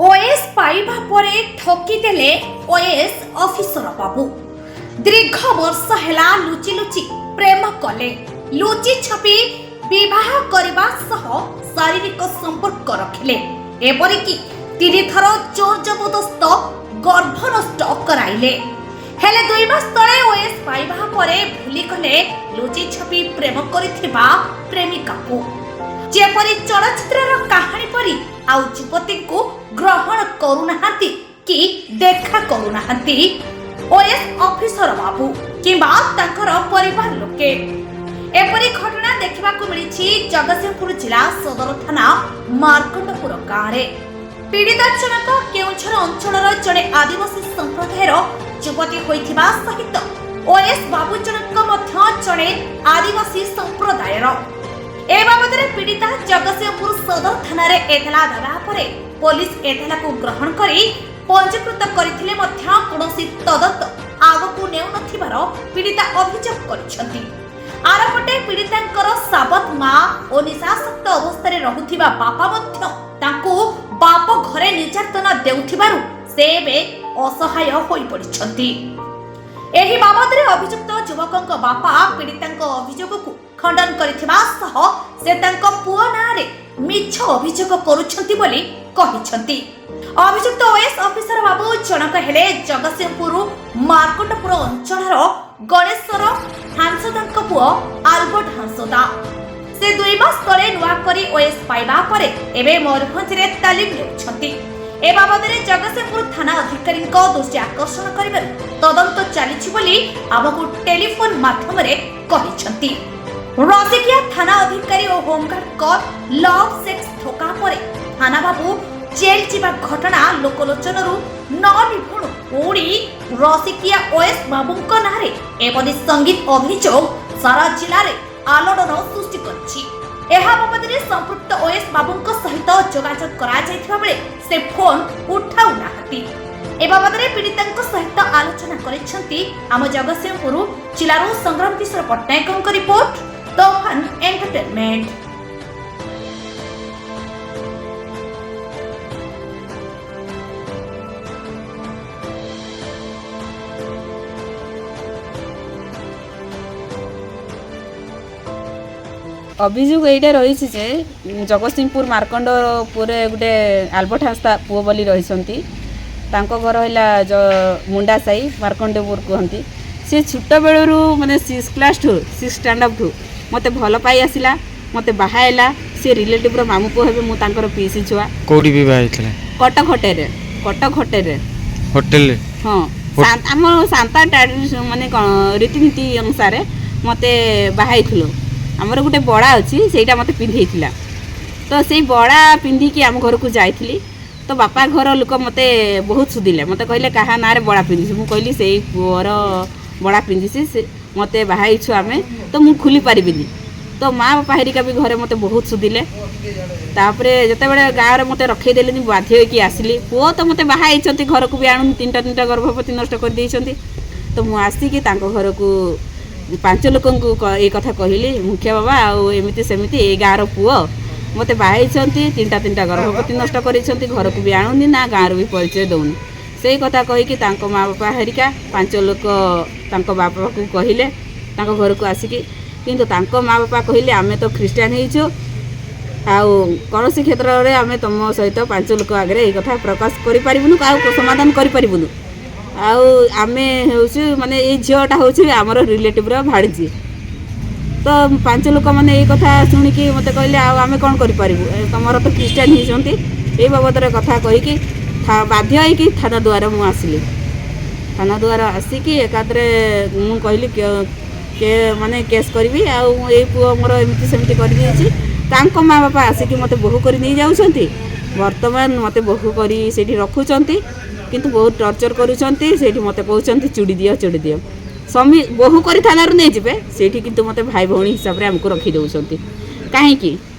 OAS ପାଇବା ପରେ ଠକିଦେଲେ OAS officer ବାବୁ। ଦୀର୍ଘ ବର୍ଷ ହେଲା ଲୁଚି ଲୁଚି ପ୍ରେମ କଲେ, ଲୁଚି ଛପି ବିବାହ କରିବା ସହ ଶାରୀରିକ ସମ୍ପର୍କ ରଖିଲେ, ଏପରିକି ତିନିଥର ଜୋର ଜବରଦସ୍ତ ଗର୍ଭ ନଷ୍ଟ କରାଇଲେ। ହେଲେ 2 ମାସ ତଳେ ଓଏଏସ୍ ପାଇବା ପରେ ଭୁଲିଗଲେ ଲୁଚି ଛପି ପ୍ରେମ କରିଥିବା ପ୍ରେମିକାକୁ। ଯେପରି ଚଳଚ୍ଚିତ୍ରର କାହାଣୀ ପରି ଆଉ ଯୁବତୀଙ୍କୁ ଗ୍ରହଣ କରୁନାହାନ୍ତି କି ଦେଖା କରୁନାହାନ୍ତି ଓଏଏସ୍ ଅଫିସର ବାବୁ କିମ୍ବା ତାଙ୍କର ପରିବାର ଲୋକେ। ଏପରି ଘଟଣା ଦେଖିବାକୁ ମିଳିଛି ଜଗତସିଂହପୁର ଜିଲ୍ଲା ସଦର ଥାନା ମାର୍କଣ୍ଡପୁର ଗାଁରେ। ପୀଡ଼ିତା ଜଣକ କେଉଁଝର ଅଞ୍ଚଳର ଜଣେ ଆଦିବାସୀ ସମ୍ପ୍ରଦାୟର ଯୁବତୀ ହୋଇଥିବା ସହିତ ଓଏଏସ୍ ବାବୁ ଜଣକ ମଧ୍ୟ ଜଣେ ଆଦିବାସୀ ସମ୍ପ୍ରଦାୟର। ଏ ବାବଦରେ ପୀଡ଼ିତା ଜଗତସିଂହପୁର ସଦର ଥାନାରେ ଏତଲା ଦେବା ପରେ ପୋଲିସ ଏତଲାକୁ ଗ୍ରହଣ କରି ପଞ୍ଜୀକୃତ କରିଥିଲେ ମଧ୍ୟ କୌଣସି ତଦନ୍ତ ଆଗକୁ ନେଉନଥିବାର ପୀଡ଼ିତା ଅଭିଯୋଗ କରିଛନ୍ତି। ଆରପଟେ ପୀଡ଼ିତାଙ୍କର ସାବତ ମା ଓ ନିଶାସକ୍ତ ଅବସ୍ଥାରେ ରହୁଥିବା ବାପା ମଧ୍ୟ ତାଙ୍କୁ ବାପ ଘରେ ନିର୍ଯାତନା ଦେଉଥିବାରୁ ସେ ଏବେ ଅସହାୟ ହୋଇପଡ଼ିଛନ୍ତି। ଏହି ବାବଦରେ ଅଭିଯୁକ୍ତ ଯୁବକଙ୍କ ବାପା ପୀଡ଼ିତାଙ୍କ ଅଭିଯୋଗକୁ ଖଣ୍ଡନ କରିଥିବା ସହ ସେ ତାଙ୍କ ପୁଅ ନାଁରେ ମିଛ ଅଭିଯୋଗ କରୁଛନ୍ତି ବୋଲି କହିଛନ୍ତି। ଅଭିଯୁକ୍ତ ଓଏଏସ୍ ଅଫିସର ବାବୁ ଜଣକ ହେଲେ ଜଗତସିଂହପୁର ମାର୍କଣ୍ଡପୁର ଅଞ୍ଚଳର ଗଣେଶ୍ୱର ହାଂସଦାଙ୍କ ପୁଅ ଆଲବର୍ଟ ହାଂସଦା। ସେ 2 ମାସ ତଳେ ନୂଆ କରି ଓଏଏସ୍ ପାଇବା ପରେ ଏବେ ମୟୂରଭଞ୍ଜରେ ତାଲିମ ନେଉଛନ୍ତି। ଏ ବାବଦରେ ଜଗତସିଂହପୁର ଥାନା ଅଧିକାରୀଙ୍କ ଦୃଷ୍ଟି ଆକର୍ଷଣ କରିବାରୁ ତଦନ୍ତ ଚାଲିଛି ବୋଲି ଆମକୁ ଟେଲିଫୋନ ମାଧ୍ୟମରେ କହିଛନ୍ତି। ରସିକିଆ ଥାନା ଅଧିକାରୀ ଓ ହୋମଗାର୍ଡଙ୍କ ଲଭ୍ ସେକ୍ସ ଧୋକା ପରେ ଥାନା ବାବୁ ଜେଲ୍ ଯିବା ଘଟଣା ଲୋକଲୋଚନରୁ ନ ଲିଭୁଣୁ ପୁଣି ରସିକିଆ ଓଏଏସ୍ ବାବୁଙ୍କ ନାଁରେ ଏପରି ସଙ୍ଗୀନ ଅଭିଯୋଗ ସାରା ଜିଲ୍ଲାରେ ଆଲୋଡ଼ନ ସୃଷ୍ଟି କରିଛି। ଏହା ବାବଦରେ ସମ୍ପୃକ୍ତ ଓଏଏସ୍ ବାବୁଙ୍କ ସହିତ ଯୋଗାଯୋଗ କରାଯାଇଥିବା ବେଳେ ସେ ଫୋନ୍ ଉଠାଉନାହାନ୍ତି। ଏ ବାବଦରେ ପୀଡ଼ିତାଙ୍କ ସହିତ ଆଲୋଚନା କରିଛନ୍ତି। ଆମ ଜଗତସିଂହପୁର ଜିଲ୍ଲାରୁ ସଂଗ୍ରାମ କିଶୋର ପଟ୍ଟନାୟକଙ୍କ ରିପୋର୍ଟ, ତୋଫାନ ଏଣ୍ଟରଟେନମେଣ୍ଟ। ଅଭିଯୋଗ ଏଇଟା ରହିଛି ଯେ ଜଗତସିଂହପୁର ମାର୍କଣ୍ଡପୁରରେ ଗୋଟେ ଆଲବର୍ଟ ହାଁସଦା ପୁଅ ବୋଲି ରହିଛନ୍ତି। ତାଙ୍କ ଘର ହେଲା ମୁଣ୍ଡା ସାହି, ମାର୍କଣ୍ଡପୁର କୁହନ୍ତି। ସେ ଛୋଟବେଳରୁ, ମାନେ ସିକ୍ସ କ୍ଲାସ୍ଠୁ, ସିକ୍ସ ଷ୍ଟାଣ୍ଡାର୍ଡ଼ଠୁ ମୋତେ ଭଲ ପାଇ ଆସିଲା, ମୋତେ ବାହା ହେଲା। ସେ ରିଲେଟିଭ୍ର ମାମୁଁ ପୁଅ ହେବେ, ମୁଁ ତାଙ୍କର ପିଇସି ଛୁଆ। କୋଉଠି ବିବାହ ହେଇଥିଲା? କଟକ ହୋଟେଲରେ, କଟକ ହୋଟେଲରେ। ହୋଟେଲରେ? ହଁ, ଆମ ସାନ୍ତାଳ ଟ୍ରାଡିସନ୍, ମାନେ କ'ଣ, ରୀତିନୀତି ଅନୁସାରେ ମୋତେ ବାହା ହେଇଥିଲୁ। ଆମର ଗୋଟେ ବଳା ଅଛି, ସେଇଟା ମୋତେ ପିନ୍ଧେଇଥିଲା। ତ ସେଇ ବଳା ପିନ୍ଧିକି ଆମ ଘରକୁ ଯାଇଥିଲି। ତ ବାପା ଘର ଲୋକ ମୋତେ ବହୁତ ସୁଧିଲେ। ମୋତେ କହିଲେ, କାହା ନାଁରେ ବଳା ପିନ୍ଧିଛୁ? ମୁଁ କହିଲି, ସେଇ ପୁଅର ବଳା ପିନ୍ଧିଛି, ସେ ମୋତେ ବାହା ହେଇଛୁ ଆମେ, ତ ମୁଁ ଖୋଲି ପାରିବିନି। ତ ମା ବାପା ହେରିକା ବି ଘରେ ମୋତେ ବହୁତ ସୁଧିଲେ। ତାପରେ ଯେତେବେଳେ ଗାଁରେ ମୋତେ ରଖେଇ ଦେଲେନି, ବାଧ୍ୟ ହେଇକି ଆସିଲି। ପୁଅ ତ ମୋତେ ବାହା ହେଇଛନ୍ତି, ଘରକୁ ବି ଆଣୁନି, ତିନିଟା ତିନିଟା ଗର୍ଭବତୀ ନଷ୍ଟ କରିଦେଇଛନ୍ତି। ତ ମୁଁ ଆସିକି ତାଙ୍କ ଘରକୁ ପାଞ୍ଚ ଲୋକଙ୍କୁ ଏଇ କଥା କହିଲି, ମୁଖିଆ ବାବା, ଆଉ ଏମିତି ସେମିତି ଏଇ ଗାଁର ପୁଅ ମୋତେ ବାହା ହେଇଛନ୍ତି, ତିନିଟା ତିନିଟା ଗର୍ଭବତୀ ନଷ୍ଟ କରିଛନ୍ତି, ଘରକୁ ବି ଆଣୁନି ନା ଗାଁରୁ ବି ପରିଚୟ ଦେଉନି। ସେଇ କଥା କହିକି ତାଙ୍କ ମା ବାପା ହେରିକା ପାଞ୍ଚ ଲୋକ ତାଙ୍କ ବାପାକୁ କହିଲେ ତାଙ୍କ ଘରକୁ ଆସିକି। କିନ୍ତୁ ତାଙ୍କ ମା ବାପା କହିଲେ, ଆମେ ତ ଖ୍ରୀଷ୍ଟିଆନ ହେଇଛୁ, ଆଉ କୌଣସି କ୍ଷେତ୍ରରେ ଆମେ ତୁମ ସହିତ ପାଞ୍ଚ ଲୋକ ଆଗରେ ଏଇ କଥା ପ୍ରକାଶ କରିପାରିବୁନୁ, ଆଉ ସମାଧାନ କରିପାରିବୁନୁ। ଆଉ ଆମେ ହେଉଛୁ, ମାନେ ଏଇ ଝିଅଟା ହେଉଛି ଆମର ରିଲେଟିଭ୍ର ଭାଣିଜୀ। ତ ପାଞ୍ଚ ଲୋକମାନେ ଏଇ କଥା ଶୁଣିକି ମୋତେ କହିଲେ, ଆଉ ଆମେ କ'ଣ କରିପାରିବୁ, ତମର ତ ଖ୍ରୀଷ୍ଟିଆନ ହେଇଛନ୍ତି। ଏଇ ବାବଦରେ କଥା କହିକି ବାଧ୍ୟ ହେଇକି ଥାନା ଦୁଆର ମୁଁ ଆସିଲି। ଥାନା ଦୁଆର ଆସିକି ଏକାଥରେ ମୁଁ କହିଲି କେ ମାନେ କେସ୍ କରିବି, ଆଉ ଏଇ ପୁଅ ମୋର ଏମିତି ସେମିତି କରିଦେଇଛି। ତାଙ୍କ ମା ବାପା ଆସିକି ମୋତେ ବୋହୂ କରି ନେଇଯାଉଛନ୍ତି। ବର୍ତ୍ତମାନ ମୋତେ ବୋହୂ କରି ସେଇଠି ରଖୁଛନ୍ତି, କିନ୍ତୁ ବହୁତ ଟର୍ଚର୍ କରୁଛନ୍ତି। ସେଇଠି ମୋତେ କହୁଛନ୍ତି, ଚୁଡ଼ି ଦିଅ, ଚୁଡ଼ି ଦିଅ। ସ୍ୱାମୀ ବୋହୂ କରି ଥାନାରୁ ନେଇଯିବେ ସେଇଠି, କିନ୍ତୁ ମୋତେ ଭାଇ ଭଉଣୀ ହିସାବରେ ଆମକୁ ରଖିଦେଉଛନ୍ତି କାହିଁକି?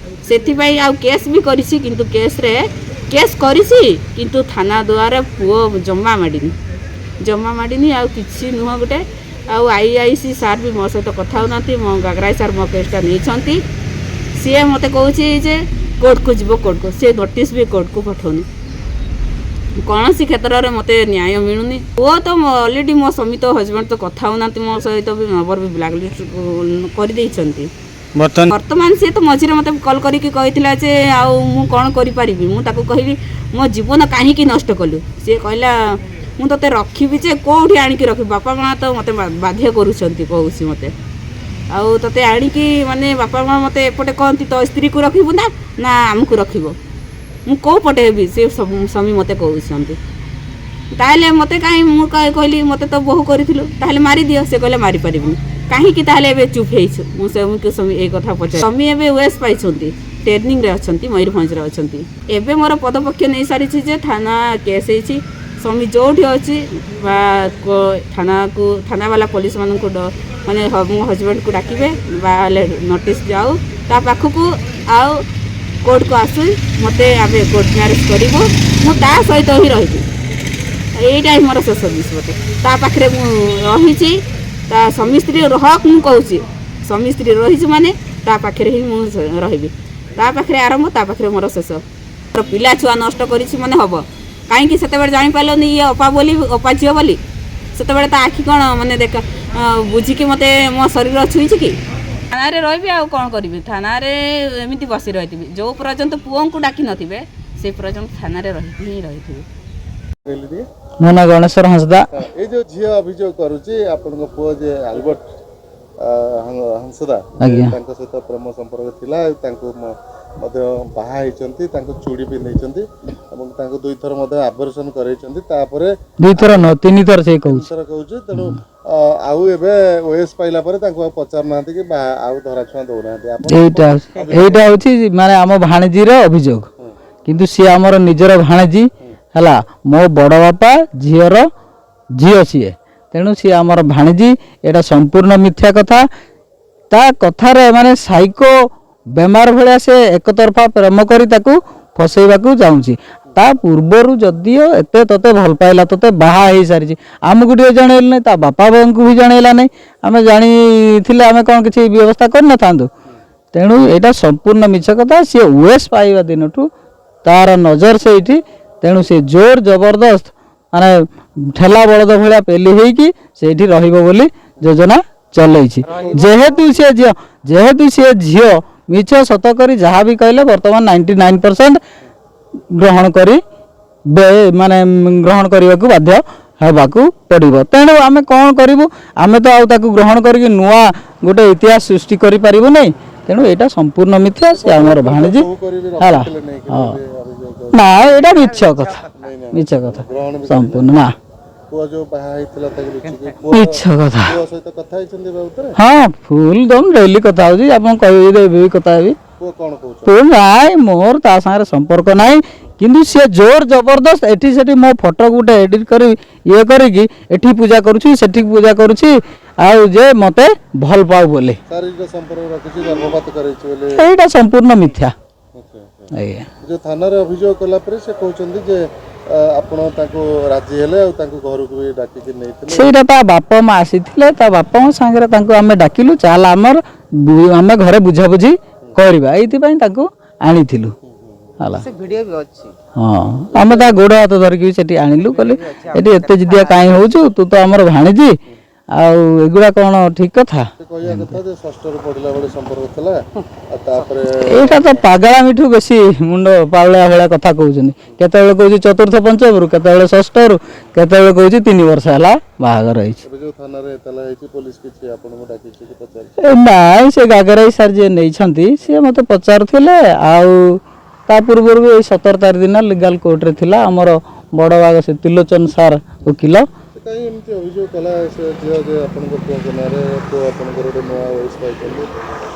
ସେଥିପାଇଁ ଆଉ କେସ୍ ବି କରିଛି, କିନ୍ତୁ କେସ୍ରେ କେସ୍ କରିଛି, କିନ୍ତୁ ଥାନା ଦୁଆରେ ପୁଅ ଜମା ମାଡ଼ିନି, ଜମା ମାଡ଼ିନି। ଆଉ କିଛି ନୁହଁ ଗୋଟେ। ଆଉ ଆଇଆଇସି ସାର୍ ବି ମୋ ସହିତ କଥା ହେଉନାହାନ୍ତି। ମୋ ଗାଗରାଇ ସାର୍ ମୋ କେସ୍ଟା ନେଇଛନ୍ତି। ସିଏ ମୋତେ କହୁଛି ଯେ କୋର୍ଟକୁ ଯିବ, କୋର୍ଟକୁ ସେ ନୋଟିସ୍ ବି କୋର୍ଟକୁ ପଠାଉନି। କୌଣସି କ୍ଷେତ୍ରରେ ମୋତେ ନ୍ୟାୟ ମିଳୁନି। ପୁଅ ତ ଅଲରେଡ଼ି ମୋ ସ୍ୱାମୀ ତ, ହଜବେଣ୍ଡ ତ କଥା ହେଉନାହାନ୍ତି ମୋ ସହିତ ବି, ନମ୍ବର ବି ବ୍ଲାକ୍ ଲିଷ୍ଟ କରିଦେଇଛନ୍ତି। ବର୍ତ୍ତମାନ ବର୍ତ୍ତମାନ ସିଏ ତ ମଝିରେ ମୋତେ କଲ୍ କରିକି କହିଥିଲା ଯେ ଆଉ ମୁଁ କ'ଣ କରିପାରିବି। ମୁଁ ତାକୁ କହିଲି, ମୋ ଜୀବନ କାହିଁକି ନଷ୍ଟ କଲୁ? ସିଏ କହିଲା, ମୁଁ ତୋତେ ରଖିବି ଯେ କେଉଁଠି ଆଣିକି ରଖିବି? ବାପା ମା' ତ ମୋତେ ବାଧ୍ୟ କରୁଛନ୍ତି, କହୁଛି ମୋତେ। ଆଉ ତୋତେ ଆଣିକି ମାନେ ବାପା ମା' ମୋତେ ଏପଟେ କହନ୍ତି, ତୋ ସ୍ତ୍ରୀକୁ ରଖିବୁ ନା ନା ଆମକୁ ରଖିବ? ମୁଁ କେଉଁ ପଟେ ହେବି? ସେ ସବୁ ସ୍ୱାମୀ ମୋତେ କହୁଛନ୍ତି। ତାହେଲେ ମୋତେ କାହିଁ, ମୁଁ କହିଲି, ମୋତେ ତ ବୋହୁ କରିଥିଲୁ, ତାହେଲେ ମାରିଦିଅ। ସେ କହିଲେ, ମାରିପାରିବିନି। କାହିଁକି ତାହେଲେ ଏବେ ଚୁପ୍ ହେଇଛୁ? ମୁଁ ସ୍ୱାମୀକୁ ସ୍ୱାମୀ ଏଇ କଥା ପଚାର। ସ୍ୱାମୀ ଏବେ ୱେସ୍ ପାଇଛନ୍ତି, ଟ୍ରେନିଂରେ ଅଛନ୍ତି, ମୟୂରଭଞ୍ଜରେ ଅଛନ୍ତି। ଏବେ ମୋର ପଦପକ୍ଷ ନେଇସାରିଛି ଯେ ଥାନା କେସ୍ ହେଇଛି। ସ୍ୱାମୀ ଯେଉଁଠି ଅଛି ବା ଥାନାକୁ, ଥାନାବାଲା ପୋଲିସମାନଙ୍କୁ ମାନେ ମୋ ହଜବେଣ୍ଡକୁ ଡାକିବେ ବା ହେଲେ ନୋଟିସ୍ ଯାଉ ତା ପାଖକୁ ଆଉ କୋର୍ଟକୁ ଆସୁ। ମୋତେ ଆମେ କୋର୍ଟ ମ୍ୟାରେଜ୍ କରିବୁ, ମୁଁ ତା ସହିତ ହିଁ ରହିବି। ଏଇଟା ହିଁ ମୋର ଶେଷ ନିଷ୍ପତ୍ତି। ତା ପାଖରେ ମୁଁ ରହିଛି। ତା ସ୍ୱାମୀ ସ୍ତ୍ରୀ ହକ୍ ମୁଁ କହୁଛି, ସ୍ୱାମୀ ସ୍ତ୍ରୀ ରହିଛୁ ମାନେ ତା ପାଖରେ ହିଁ ମୁଁ ରହିବି। ତା ପାଖରେ ଆରମ୍ଭ, ତା ପାଖରେ ମୋର ଶେଷ। ମୋର ପିଲା ଛୁଆ ନଷ୍ଟ କରିଛି ମାନେ ହେବ। କାହିଁକି ସେତେବେଳେ ଜାଣିପାରିଲନି ଇଏ ଅପା ବୋଲି, ଅପା ଝିଅ ବୋଲି? ସେତେବେଳେ ତା ଆଖି କ'ଣ ମାନେ ଦେଖ ବୁଝିକି ମୋତେ ମୋ ଶରୀର ଛୁଇଁଛି କି? ଥାନାରେ ରହିବି, ଆଉ କ'ଣ କରିବି? ଥାନାରେ ଏମିତି ବସି ରହିଥିବି। ଯେଉଁ ପର୍ଯ୍ୟନ୍ତ ପୁଅଙ୍କୁ ଡାକି ନଥିବେ, ସେ ପର୍ଯ୍ୟନ୍ତ ଥାନାରେ ରହିକି ହିଁ ରହିଥିବି। କହିଲି ଟିକେ। ମୋ ନାଁ ଗଣେଶ୍ୱର ହାଁସଦା। ହଁ, ଏଇ ଯୋଉ ଝିଅ ଅଭିଯୋଗ କରୁଛି, ଆପଣଙ୍କ ପୁଅ ଯେ ଆଲବର୍ଟ ହଂସଦା, ଆଜ୍ଞା। ତାଙ୍କ ସହିତ ପ୍ରେମ ସମ୍ପର୍କ ଥିଲା ଆଉ ତାଙ୍କୁ ମଧ୍ୟ ବାହା ହେଇଛନ୍ତି, ତାଙ୍କୁ ଚୁଡ଼ି ପିନ୍ଧେଇଛନ୍ତି ଏବଂ ତାଙ୍କୁ ଦୁଇଥର ମଧ୍ୟ ଆବର୍ସନ କରେଇଛନ୍ତି। ତାପରେ ଦୁଇଥର ନୁହଁ, ତିନିଥର ସେ କହୁଛି। ତିନିଥର କହୁଛି। ତେଣୁ ଆଉ ଏବେ ଓଏସ୍ ପାଇଲା ପରେ ତାଙ୍କୁ ଆଉ ପଚାରୁନାହାନ୍ତି କି ଆଉ ଧରାଛୁଆଁ ଦଉନାହାନ୍ତି ଆପଣ। ଏଇଟା ହଉଛି ମାନେ ଆମ ଭାଣିଜୀର ଅଭିଯୋଗ, କିନ୍ତୁ ସିଏ ଆମର ନିଜର ଭାଣିଜୀ ହେଲା। ମୋ ବଡ଼ ବାପା ଝିଅର ଝିଅ ସିଏ, ତେଣୁ ସିଏ ଆମର ଭାଣିଜୀ। ଏଇଟା ସମ୍ପୂର୍ଣ୍ଣ ମିଥ୍ୟା କଥା। ତା କଥାରେ ମାନେ ସାଇକୋ ବେମାର ଭଳିଆ ସେ ଏକତରଫା ପ୍ରେମ କରି ତାକୁ ଫସେଇବାକୁ ଚାହୁଁଛି। ତା ପୂର୍ବରୁ ଯଦିଓ ଏତେ ତୋତେ ଭଲ ପାଇଲା, ତୋତେ ବାହା ହେଇସାରିଛି, ଆମକୁ ଟିକେ ଜଣେଇଲେ ନାହିଁ, ତା ବାପା ବୋଉଙ୍କୁ ବି ଜଣେଇଲା ନାହିଁ। ଆମେ ଜାଣିଥିଲେ ଆମେ କ'ଣ କିଛି ବ୍ୟବସ୍ଥା କରିନଥାନ୍ତୁ? ତେଣୁ ଏଇଟା ସମ୍ପୂର୍ଣ୍ଣ ମିଛ କଥା। ସିଏ ୱେସ୍ ପାଇବା ଦିନଠୁ ତାର ନଜର ସେଇଠି। ତେଣୁ ସେ ଜୋର ଜବରଦସ୍ତ ମାନେ ଠେଲା ବଳଦ ଭଳିଆ ପେଲି ହେଇକି ସେଇଠି ରହିବ ବୋଲି ଯୋଜନା ଚଲେଇଛି। ଯେହେତୁ ସିଏ ଝିଅ ମିଛ ସତ କରି ଯାହା ବି କହିଲେ, ବର୍ତ୍ତମାନ 99% ଗ୍ରହଣ କରି ମାନେ ଗ୍ରହଣ କରିବାକୁ ବାଧ୍ୟ ହେବାକୁ ପଡ଼ିବ। ତେଣୁ ଆମେ କ'ଣ କରିବୁ? ଆମେ ତ ଆଉ ତାକୁ ଗ୍ରହଣ କରିକି ନୂଆ ଗୋଟେ ଇତିହାସ ସୃଷ୍ଟି କରିପାରିବୁ ନାହିଁ। ତେଣୁ ଏଇଟା ସମ୍ପୂର୍ଣ୍ଣ ମିଥ୍ୟା। ସେ ଆମର ଭାଣିଜୀ ବୋହୁ କରିବି ହେଲା। ରଖିଥିଲେ ନେଇକି ହଁ। ବୋଲି ଅଭିଯୋଗ କରୁଛି। ନା, ଏଇଟା ମିଛ କଥା, ମିଛ କଥା ଗ୍ରହଣ ବି ସମ୍ପୂର୍ଣ୍ଣ। ନା। ପୁଅ ଯୋଉ ବାହା ହେଇଥିଲା ତାକୁ ଲୁଚିକି ପୁଅ ମିଛ କଥା। ପୁଅ ସହିତ କଥା ହେଇଛନ୍ତି ଏ ବାବଦରେ? ହଁ, ଫୁଲ ଦମ୍ ଡେଲି କଥା ହଉଛି। ଆପଣ କହିବେ ଯଦି ଏବେ ବି କଥା ହେବି। ପୁଅ କ'ଣ କହୁଛନ୍ତି? ପୁଅ, ନାଇଁ, ମୋର ତା ସାଙ୍ଗରେ ସମ୍ପର୍କ ନାହିଁ। କିନ୍ତୁ ସିଏ ଜୋର ଜବରଦସ୍ତ ଏଠି ସେଠି ମୋ ଫଟୋ ଗୋଟେ ଏଡିଟ୍ କରି ଇଏ କରିକି ଏଠି ପୂଜା କରୁଛି, ସେଠି ପୂଜା କରୁଛି, ଆଉ ଯେ ମୋତେ ଭଲ ପାଉ ବୋଲି। ଶାରୀରିକ ସମ୍ପର୍କ ରଖିଛି, ଗର୍ଭପାତ କରେଇଛି ବୋଲି। ଏଇଟା ସମ୍ପୂର୍ଣ୍ଣ ମିଥ୍ୟା। ଆଚ୍ଛା। ଆଜ୍ଞା। ଯୋଉ ଥାନାରେ ଅଭିଯୋଗ କଲା ପରେ ସେ କହୁଛନ୍ତି ଯେ ଆପଣ ତାଙ୍କୁ ରାଜି ହେଲେ ଆଉ ତାଙ୍କୁ ଘରକୁ ବି ଡାକିକି ନେଇଥିଲେ। ସେଇଟା ତା ବାପା ମା ଆସିଥିଲେ। ତା ବାପା ମା ସାଙ୍ଗରେ ତାଙ୍କୁ ଆମେ ଡାକିଲୁ, ଚାଲ ଆମର ଆମେ ଘରେ ବୁଝାବୁଝି କରିବା, ଏଇଥିପାଇଁ ତାଙ୍କୁ ଆଣିଥିଲୁ ହେଲା। ହଁ, ଆମେ ତା ଗୋଡ଼ ହାତ ଧରିକି ବି ସେଠି ଆଣିଲୁ। କହିଲି, ଏଠି ଏତେ ଜିଦିଆ କାହିଁ ହଉଛୁ? ତୁ ତ ଆମର ଭାଣିଜୀ, ଆଉ ଏଗୁଡ଼ା କ'ଣ ଠିକ କଥା? ସେ କହିବା କଥା ଯେ ଷଷ୍ଠରେ ପଢିଲା ବେଳେ ସମ୍ପର୍କ ଥିଲା ଆଉ ତାପରେ ଏଇଟା ତ ପାଗଳାମିଠୁ ବେଶୀ ମୁଣ୍ଡ ପାଉଳିଆ ଭଳିଆ କଥା କହୁଛନ୍ତି। କେତେବେଳେ କହୁଛି ଚତୁର୍ଥ ପଞ୍ଚମରୁ, କେତେବେଳେ ଷଷ୍ଠରୁ, କେତେବେଳେ କହୁଛି 3 ବର୍ଷ ହେଲା ବାହାଘର ହେଇଛି। ଏବେ ଯୋଉ ଥାନାରେ ଏତଲା ହେଇଛି, ପୋଲିସ କିଛି ଆପଣଙ୍କୁ ଡାକିଛି କି ପଚାରିଛି? ଏ ନାଇଁ, ସେ ଗାଗରାଇ ସାର୍ ଯିଏ ନେଇଛନ୍ତି, ସିଏ ମୋତେ ପଚାରୁଥିଲେ। ଆଉ ତା ପୂର୍ବରୁ ବି ଏଇ 17 ତାରିଖ ଦିନ ଲିଗାଲ କୋର୍ଟରେ ଥିଲା ଆମର ବଡ଼ ବାଗ ସେ ତ୍ରିଲୋଚନ ସାର୍ ଓକିଲ। ସେ କାହିଁ ଏମିତି ଅଭିଯୋଗ କଲା ସେ ଝିଅ ଯେ ଆପଣଙ୍କ ପୁଅଙ୍କ ନାଁରେ, ପୁଅ ଆପଣଙ୍କର ଗୋଟେ ନୂଆ ଓଏସ୍ ପାଇଛନ୍ତି,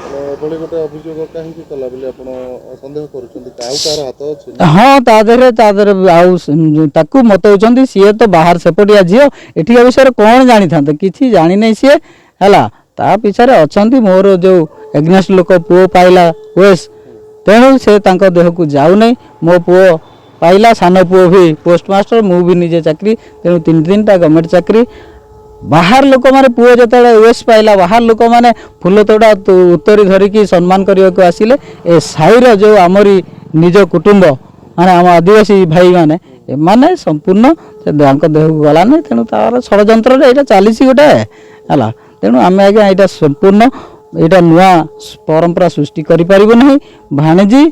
ମାନେ ଏଭଳି ଗୋଟେ ଅଭିଯୋଗ କାହିଁକି କଲା ବୋଲି ଆପଣ ସନ୍ଦେହ କରୁଛନ୍ତି? ଆଉ କାହାର ହାତ ଅଛି ନା? ହଁ, ତା ଦେହରେ ଆଉ ତାକୁ ମତଉଛନ୍ତି। ସିଏ ତ ବାହାର ସେପଟିଆ ଝିଅ, ଏଠିକା ବିଷୟରେ କ'ଣ ଜାଣିଥାନ୍ତେ? କିଛି ଜାଣିନେଇ ସିଏ ହେଲା। ତା ପିଛାରେ ଅଛନ୍ତି ମୋର ଯୋଉ ଏଗନେଷ୍ଟ ଲୋକ। ପୁଅ ପାଇଲା ୱେସ୍, ତେଣୁ ସେ ତାଙ୍କ ଦେହକୁ ଯାଉନାହିଁ। ମୋ ପୁଅ ପାଇଲା, ସାନ ପୁଅ ବି ପୋଷ୍ଟମାଷ୍ଟର, ମୁଁ ବି ନିଜେ ଚାକିରି, ତେଣୁ ତିନି ତିନିଟା ଗଭର୍ଣ୍ଣମେଣ୍ଟ ଚାକିରି। ବାହାର ଲୋକମାନେ, ପୁଅ ଯେତେବେଳେ ୱେସ୍ ପାଇଲା, ବାହାର ଲୋକମାନେ ଫୁଲ ତୋଡ଼ା ଉତ୍ତରୀ ଧରିକି ସମ୍ମାନ କରିବାକୁ ଆସିଲେ। ଏ ସାହିର ଯୋଉ ଆମରି ନିଜ କୁଟୁମ୍ବ ମାନେ ଆମ ଆଦିବାସୀ ଭାଇମାନେ ଏମାନେ ସମ୍ପୂର୍ଣ୍ଣ ସେ ତାଙ୍କ ଦେହକୁ ଗଲାନି। ତେଣୁ ତାର ଷଡ଼ଯନ୍ତ୍ରରେ ଏଇଟା ଚାଲିଛି ଗୋଟେ ହେଲା। ତେଣୁ ଆମେ ଆଜ୍ଞା ଏଇଟା ସମ୍ପୂର୍ଣ୍ଣ ଏଇଟା ନୂଆ ପରମ୍ପରା ସୃଷ୍ଟି କରିପାରିବୁ ନାହିଁ। ଭାଣିଜୀ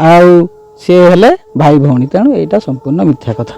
ଆଉ ସିଏ ହେଲେ ଭାଇ ଭଉଣୀ, ତେଣୁ ଏଇଟା ସମ୍ପୂର୍ଣ୍ଣ ମିଥ୍ୟା କଥା।